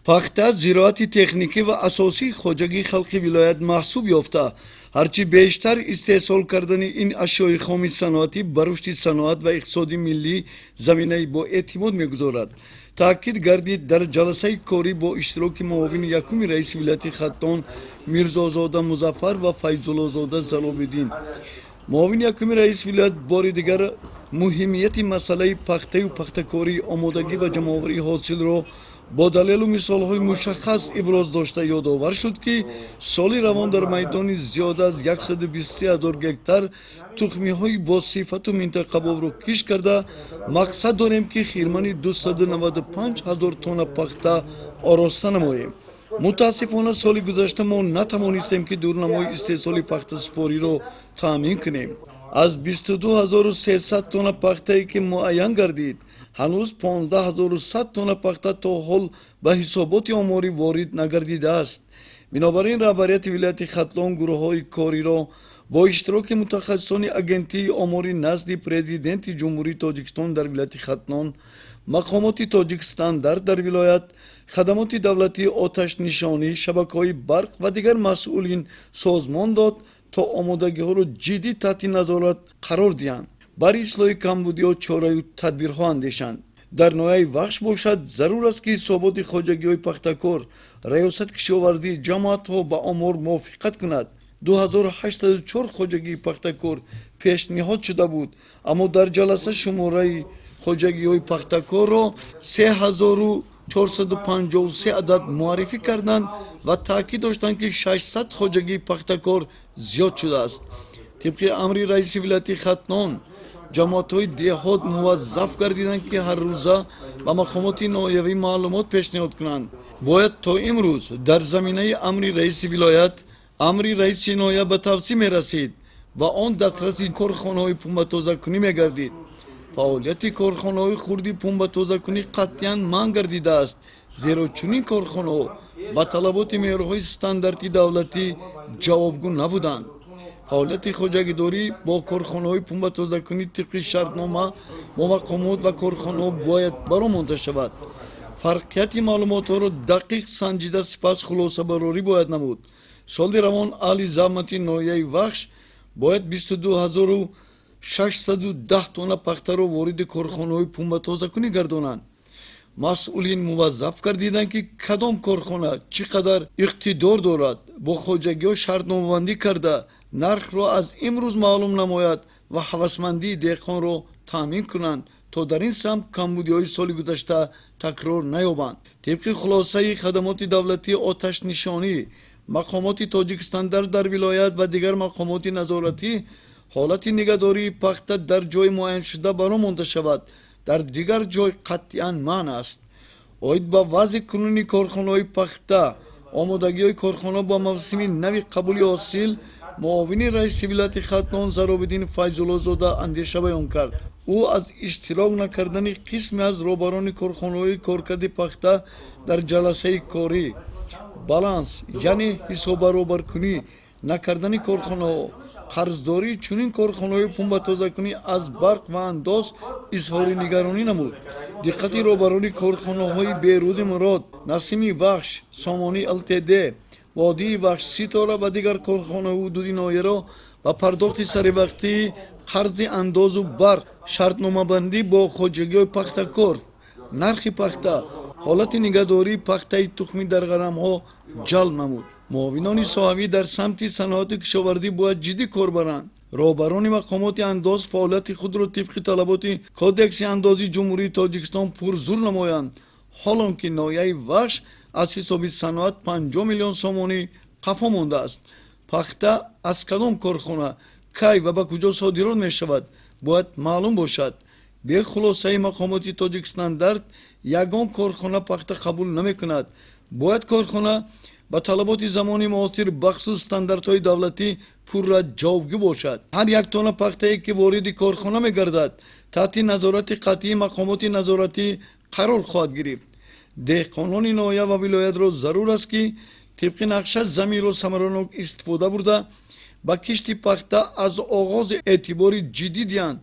Пахта зироати техникӣ ва асосии хоҷагии халқи вилоят маҳсуб ёфта, ҳарчи бештар истеҳсол кардани ин ашёи хоми саноатӣ ба рушди саноат ва иқтисоди миллӣ заминаи боэътимод мегузорад. Таъкид гардид дар ҷаласаи корӣ бо иштироки муовини якуми раиси вилояти Хатлон Мирзозода Музаффар ва Файзуллозода Залобиддин. Муовини якуми раиси вилоят бори дигар муҳимияти масъалаи пахтаю пахтакорӣ, омодагӣ ва ҷамъоварии ҳосилро бо далелу мисолҳои мушаххас иброз дошта ёдовар шуд, ки соли равон дар майдони зиёда аз 123 ҳазор гектар тухмиҳои босифату минтақабобро кишт карда, мақсад дорем, ки хирмани 295 ҳазор тонна пахта ороста намоем. Мутаассифона, соли гузашта мо натавонистем, ки дурнамои истеҳсоли пахтасупориро таъмин кунем. Аз 22 300 тонна пахтае, ки муайян гардид, ҳанӯз 15 100 тонна пахта то ҳол ба ҳисоботи оморӣ ворид нагардидааст. Бинобар ин раҳбарияти вилояти Хатлон гурӯҳҳои кориро бо иштироки мутахассисони Агентии оморӣ назди Президенти Ҷумҳурии Тоҷикистон дар вилояти Хатлон, мақомоти Тоҷикстандарт дар вилоят, хадамоти давлатии оташнишонӣ, шабакаҳои барқ ва дигар масъулин созмон дод, то омодагиҳоро ҷиддӣ таҳти назорат қарор диҳанд, барои ислоҳи камбудиҳо чораю тадбирҳо андешанд. Дар ноҳияи Вахш бошад, зарур аст, ки ҳисоботи хоҷагиҳои пахтакор, Раёсати кишоварзӣ, ҷамоатҳо ба омор мувофиқат кунад. 2804 хоҷагии пахтакор пешниҳод шуда буд, аммо дар ҷаласа шумораи хоҷагиҳои пахтакорро 3453 адад муаррифӣ карданд ва таъкид доштанд, ки 600 хоҷагии пахтакор зиёд шудааст. Тибқи амри раиси вилояти Хатлон, ҷамоатҳои деҳот муваззаф гардиданд, ки ҳаррӯза ба мақомоти ноҳиявӣ маълумот пешниҳод кунанд. Бояд то имрӯз дар заминаи амри раиси вилоят амри раиси ноҳия ба тавсия мерасид ва он дастраси корхонаҳои пунбатозакунӣ мегардид. Фаъолияти корхонаҳои хурди пунбатозакунӣ қатъиян манъ гардидааст, зеро чунин корхонаҳо ба талаботи меъёрҳои стандарти давлатӣ ҷавобгӯ набуданд. Фаъолияти хоҷагидорӣ бо корхонаҳои пунбатозакунӣ тибқи шартнома бо мақомот ва корхонаҳо бояд баро монда шавад. Фарқияти маълумотҳоро дақиқ санҷида, сипас хулосабарорӣ бояд намуд. Соли равон аҳли заҳмати ноҳияи Вахш бояд 22 610 тонна пахтаро вориди корхонаҳои пунбатозакунӣ гардонанд. Масъулин муваззаф гардиданд, ки кадом корхона чӣ қадар иқтидор дорад, бо хоҷагиҳо шартномабандӣ карда, нархро аз имрӯз маълум намояд ва ҳавасмандии деҳқонро таъмин кунанд, то дар ин самт камбудиҳои соли гузашта такрор наёбанд. Тибқи хулосаи хадамоти давлатии оташнишонӣ, мақомоти Тоҷикстандарт дар вилоят ва дигар мақомоти назоратӣ, ҳолати нигаҳдории пахта дар ҷои муайяншуда баро монда шавад, дар дигар ҷой қатъиян манъ аст. Оид ба вазъи кунунии корхонаҳои пахта, омодагиҳои корхона ба мавсими нави қабули ҳосил муовини раиси вилояти Хатлон Заробиддин Файзуллозода андеша баён кард. Ӯ аз иштирок накардани қисме аз роҳбарони корхонаҳои коркарди пахта дар ҷаласаи корӣ, баланс, яъне ҳисоббаробаркунӣ накардани корхонаҳо, қарздории чунин корхонаҳои пунбатозакунӣ аз барқ ва андоз изҳори нигаронӣ намуд. Диққати роҳбарони корхонаҳои Берӯзи Мурод, Насими Вахш, Сомонӣ ЛТД, Водии Вахш, Ситора ва дигар корхонаҳои ҳудуди ноҳияро ба пардохти саривақтии қарзи андозу барқ, шартномабандӣ бо хоҷагиҳои пахтакор, нархи пахта, ҳолати нигаҳдории пахтаи тухмӣ дар ғарамҳо ҷалб намуд. Муовинони соҳавӣ дар самти саноату кишоварзӣ бояд ҷиддӣ кор баранд. Роҳбарони мақомоти андоз фаъолияти худро тибқи талаботи Кодекси андози Ҷумҳурии Тоҷикистон пурзур намоянд, ҳолон ки ноҳияи Вахш аз ҳисоби саноат 50 миллион сомонӣ қафо мондааст. Пахта аз кадом корхона, кай ва ба куҷо содирот мешавад, бояд маълум бошад. Бе хулосаи мақомоти Тоҷикстандарт ягон корхона пахта қабул намекунад. Бояд корхона ба талаботи замони муосир, бахусус стандартҳои давлатӣ пурра ҷавобгӯ бошад. Ҳар як тонна пахтае, ки вориди корхона мегардад, таҳти назорати қатъии мақомоти назоратӣ қарор хоҳад гирифт. Деҳқонони ноҳия ва вилоятро зарур аст, ки тибқи нақша заминро самаранок истифода бурда, ба кишти пахта аз оғози эътибори ҷиддӣ диҳанд,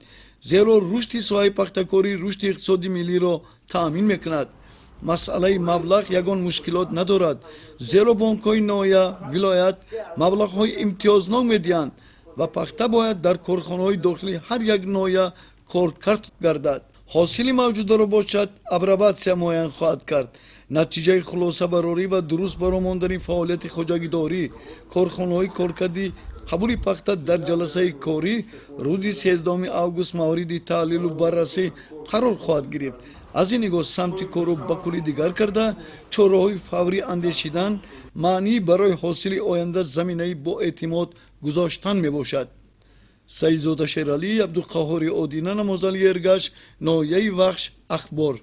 зеро рушди соҳаи пахтакорӣ рушди иқтисоди миллиро таъмин мекунад. Масъалаи маблағ ягон мушкилот надорад, зеро бонкҳои ноҳия, вилоят маблағҳои имтиёзнок медиҳанд ва пахта бояд дар корхонаҳои дохили ҳар як ноҳия коркард гардад. Ҳосили мавҷударо бошад, апробатсия муайян хоҳад кард. Натиҷаи хулосабарорӣ ва дуруст баромондани фаъолияти хоҷагидорӣ, корхонаҳои коркарди қабули пахта дар ҷаласаи корӣ рӯзи 13 август мавриди таҳлилу баррасӣ қарор хоҳад гирифт. Аз ин нигоҳ самти корро ба куллӣ дигар карда, чораҳои фаврӣ андешидан маънии барои ҳосили оянда заминаи боэътимод гузоштан мебошад. Саидзода Шералӣ, Абдуқаҳҳори Одина, Намозали Эргаш, ноҳияи Вахш, Ахбор.